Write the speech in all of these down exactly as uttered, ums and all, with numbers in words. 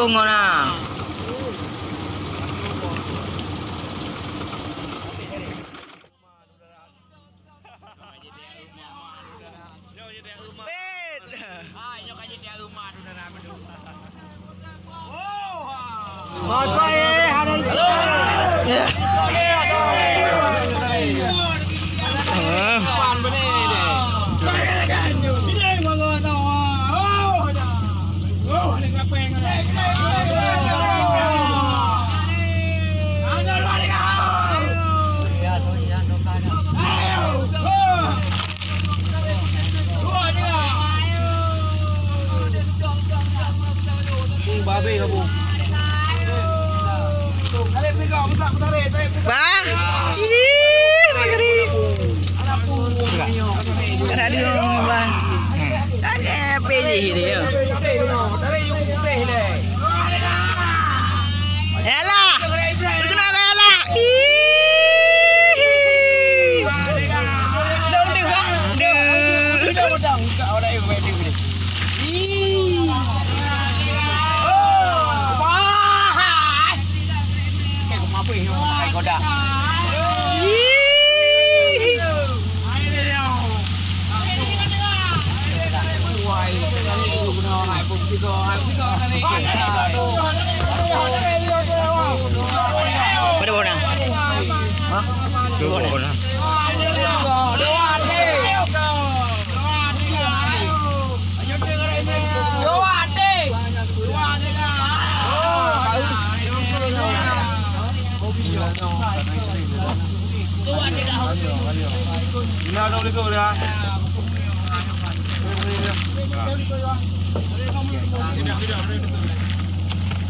Ngon na. Bang, ih, maghrib. Kada ada orang, Bang. Ada apa ni dia? Yalah. Terkenal yalah. Ih. Pada mana? Hah? Pada mana?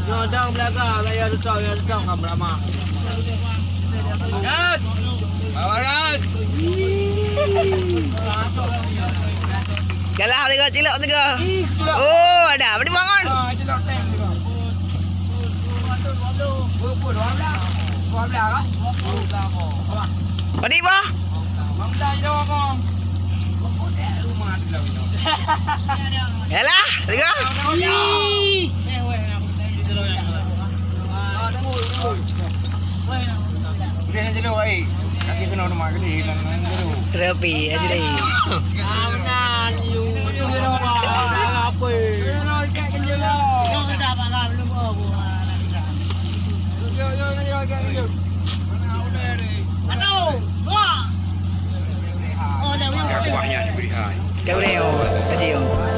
Nyoe dang belaga, raya tutong, raya tutong, ngon beurama. Gas! Bawa gas! Jalan tiga, cilok tiga. Ih, cilok. Oh, ada. Apa dibangun? Ah, cilok tank tiga. Berapa? Dua belas. Dua belas kah? Apa? Tadi apa? Bang Dah je dah, Bang. Yalah, tiga. Udah nak jelo, ai. Kaki kena nama gede, nak jelo. Terapi aja deh. Apa? Ada kuahnya diberi ai. Dah boleh, oh, kasih, oh.